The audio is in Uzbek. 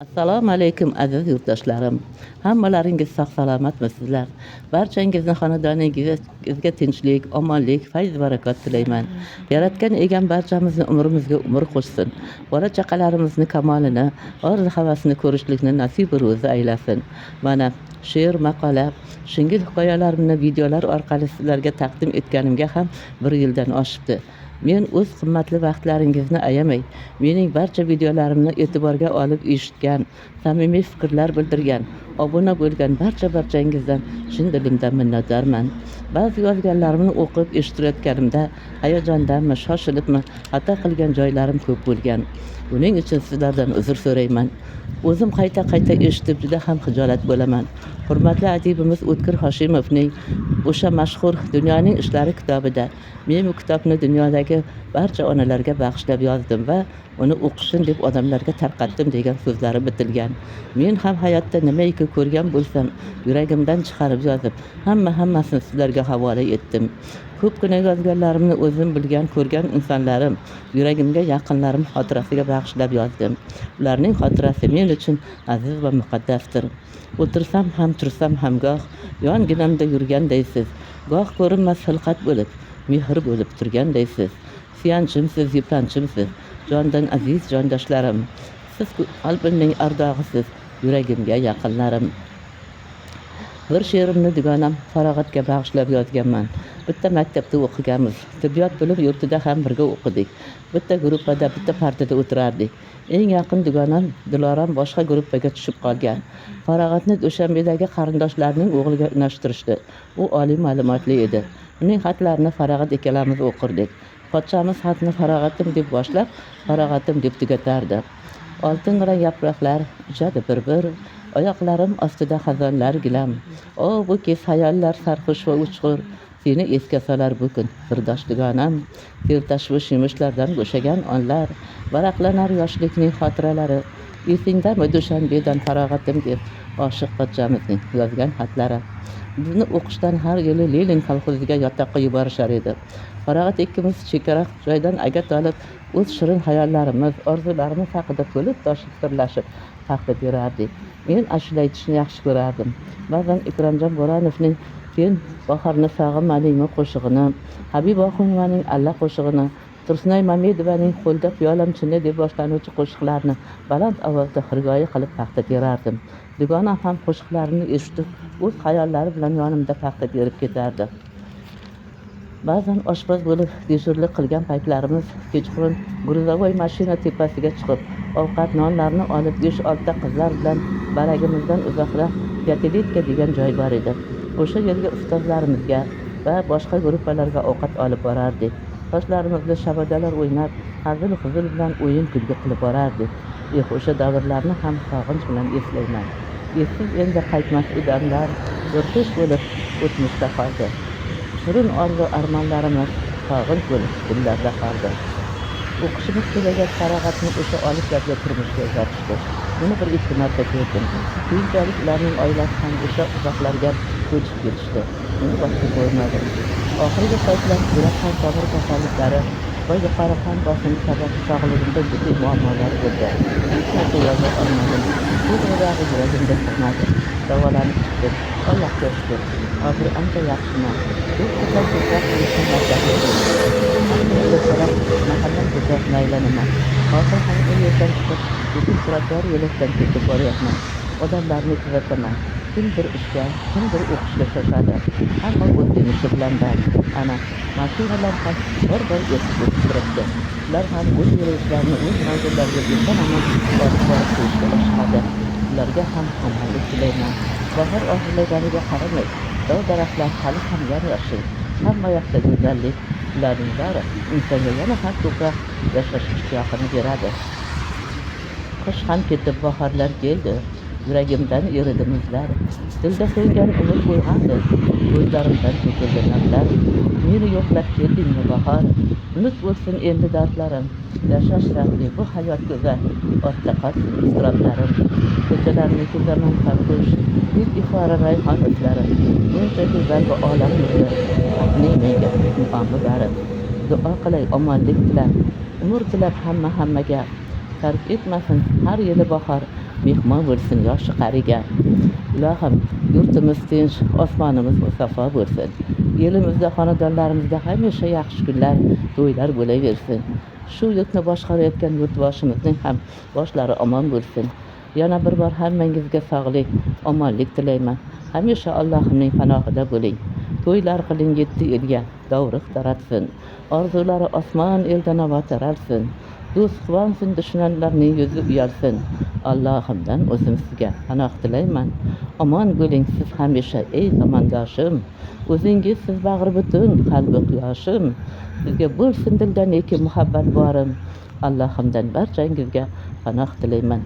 Assalomu alaykum, aziz yurtdoshlarim. Hammalaringiz sog' salomatmisizlar? Barchangizni xonadoningizga tinchlik, omonlik, fayz barakot tilayman. Yaratgan egam barchamizni umrimizga umr qo'shsin. Bola chaqalarimizni kamolini, orzu havasini ko'rishlikni nasib ro'zi aylasin. Mana she'r, maqola, shingil hikoyalarimni videolar orqali sizlarga taqdim etganimga ham bir yildan oshibdi. Men o'z qimmatli vaqtlaringizni ayamay, mening barcha videolarimni e'tiborga olib eshitgan, samimiy fikrlar bildirgan, obuna bo'lgan barcha barchangizdan chin dilimdan minnatdorman. Ba'zi yozganlarimni o'qib eshittirayotganimda hayajondanmi, shoshilibmi, xato qilgan joylarim ko'p bo'lgan. Buning uchun sizlardan uzr so'rayman. O'zim qayta-qayta eshitib juda ham xijolat bo'laman. Hurmatli adibimiz O'tkir Hoshimovning o'sha mashhur Dunyoning ishlari kitobida men bu kitobni dunyodagi barcha onalarga bag'ishlab yozdim va uni o'qisin deb odamlarga tarqatdim degan so'zlari bitilgan. Men ham hayotda nimaiki ko'rgan bo'lsam, yuragimdan chiqarib yozib, hamma-hammasini sizlarga havola etdim. Ko'pgina yozganlarimni o'zim bilgan, ko'rgan insonlarim, yuragimga yaqinlarim xotirasiga bag'ishlab yozdim. Ularning xotirasi men uchun aziz va muqaddasdir. O'tirsam ham, tursam ham goh yonginamda yurgandaysiz, goh ko'rinmas xilqat bo'lib, mehr bo'lib turgandaysiz. Suyanchimsiz, yupanchimsiz, jondan aziz jondoshlarim. Siz qalbimning ardog'isiz, yuragimga yaqinlarim. Bir she'rimni dugonam Farog'atga bag'ishlab yozganman. Bitta maktabda o'qiganmiz. Tibbiyot bilim yurtida ham birga o'qidik. Bitta gruppada, bitta partada o'tirardik. Eng yaqin dugonam Dilorom boshqa gruppaga tushib qolgan. Farog'atni Dushanbedagi qarindoshlarining o'g'liga unashtirishdi. U oliy ma'lumotli edi. Uning xatlarini Farog'at ikkalamiz o'qirdik. Pochchamiz xatni "Farog'atim" deb boshlab, "Farog'atim" deb tugatardi. Oltin rang yaproqlar uchadi bir-bir, oyoqlarim ostida xazonlar gilam. O, bu kez xayollar sarxush va uchqur, seni esga solar bu kun sirdosh dugonam. Sertashvish yumushlardan bo'shagan onlar, varaqlanar yoshlikning xotiralari. Esingdami Dushanbedan Farog'atim deb oshiq pochchamizning yozgan xatlari. Bizni o'qishdan har yili Lenin kolxoziga yotoqqa yuborishar edi. Farog'at ikkimiz chekkaroq joydan agat olib, o'z shirin xayollarimiz, orzularimiz haqida to'lib toshib sirlashib paxta terardik. Men ashula aytishni yaxshi ko'rardim. Ba'zan Ikromjon Bo'ronovning "Sen bahorni sog'inmadingmi" qo'shig'ini, Habiba Oxunovaning "Alla" qo'shig'ini, Tursunay Mamedovaning "Qo'lda piyolam chinni" deb boshlanuvchi qo'shiqlarni baland ovozda xirgoyi qilib paxta terardim. Dugonam ham qo'shiqlarimni eshitib, o'z xayollari bilan yonimda paxta terib ketardi. Ba'zan oshpaz bo'lib dejurlik qilgan paytlarimiz kechqurun грузовой mashina tepasiga chiqib, ovqat, nonlarni olib 5-6 ta qizlar bilan baragimizdan uzoqroq Pyatilitka degan joy bor edi. O'sha yerga ustozlarimizga va boshqa gruppalarga ovqat olib borardik. Sochlarimizni shabadalar o'ynab, hazil-huzul bilan o'yin kulgi qilib borardik. Eh, o'sha davrlarni ham sog'inch bilan eslayman. Esiz endi qaytmas u damlar bir tush bo'lib o'tmishda qoldi. Shirin orzu armonlarimiz sog'inch bo'lib dillarda qoldi. O'qishimiz tugagach Farog'atni o'sha olislarga turmushga uzatishdi. Uni bir ikki marta ko'rdim. Keyinchalik ularning oilasi ham o'sha uzoqlarga ko'chib ketishdi. Uni boshqa ko'rmadim. Oxirgi paytlar yurak qon tomir kasalliklari va yuqori qon bosimi sababli sog'lig'imda jiddiy muammolar bo'ldi. Hech narsa yoza olmadim. To'g'rirog'i, yuragimga sig'madi. Davolanib chiqdim. Allohga shukur. Hozir ancha yaxshiman. Doktorlar ko'proq yurishni maslahat berdi. Ertalab mahallam ko'chasini aylanaman. Hozir ham u yerdan chiqib, butun trotuar yo'lakdan ketib boryapman. Odamlarni kuzataman. Kimdir ishga, kimdir o'qishga shoshadi. Hamma o'z yumushi bilan band. Ana, mashinalar ham bir-bir o'tib o'tib turibdi. Ular ham o'z yo'lovchilarini o'z manzillariga eson-omon olib borib qo'yishga oshiqadi. Ularga ham omonlik tilayman. Bahor oxirlaganiga qaramay, dov daraxtlar hali ham yam-yashil. Hamma yoqda go'zallik. Ularning bari insonga yana ham ko'proq yashash ishtiyoqini beradi. Qish ham ketib, bahorlar keldi. Yuragimdan eridi muzlar. Dilda so'ngan umid uyg'ondi. Ko'zlarimdan to'kildi nurlar. Meni yo'qlab keldingmi, bahor? Unut bo'lsin endi dardlarim. Yashash zavqli, bu hayot go'zal. Ortda qolsin iztiroblarim. Ko'chalarni kezaman sarxush. Gul ifori, rayhon islari. Buncha go'zal va olam nuri. Haqning menga in'omi bari. Duo qilay omonlik tilab, umr tilab hamma hammaga. Tark etmasin har yili bahor. Mehmon bo'lsin yoshi qariga. Ilohim, yurtimiz tinch, osmonimiz musaffo bo'lsin. Elimizda, xonadonlarimizda hamisha yaxshi kunlar, to'ylar bo'laversin. Shu yurtni boshqarayotgan yurtboshimizning ham boshlari omon bo'lsin. Yana bir bor hammangizga sog'lik, omonlik tilayman. Hamisha Allohimning panohida bo'ling. To'ylar qiling yetti elga, dovruq taratsin. Orzulari osmon elda navo taralsin. Do'st quvonsin, dushmanlarning yuzi uyalsin. Allohimdan o'zim sizga panoh tilayman. Omon bo'ling siz hamisha, ey zamondoshim. O'zingiz siz bag'ri butun, qalbi quyoshim. Sizga bo'lsin dildan eki muhabbat borim. Allohimdan barchangizga panoh tilayman.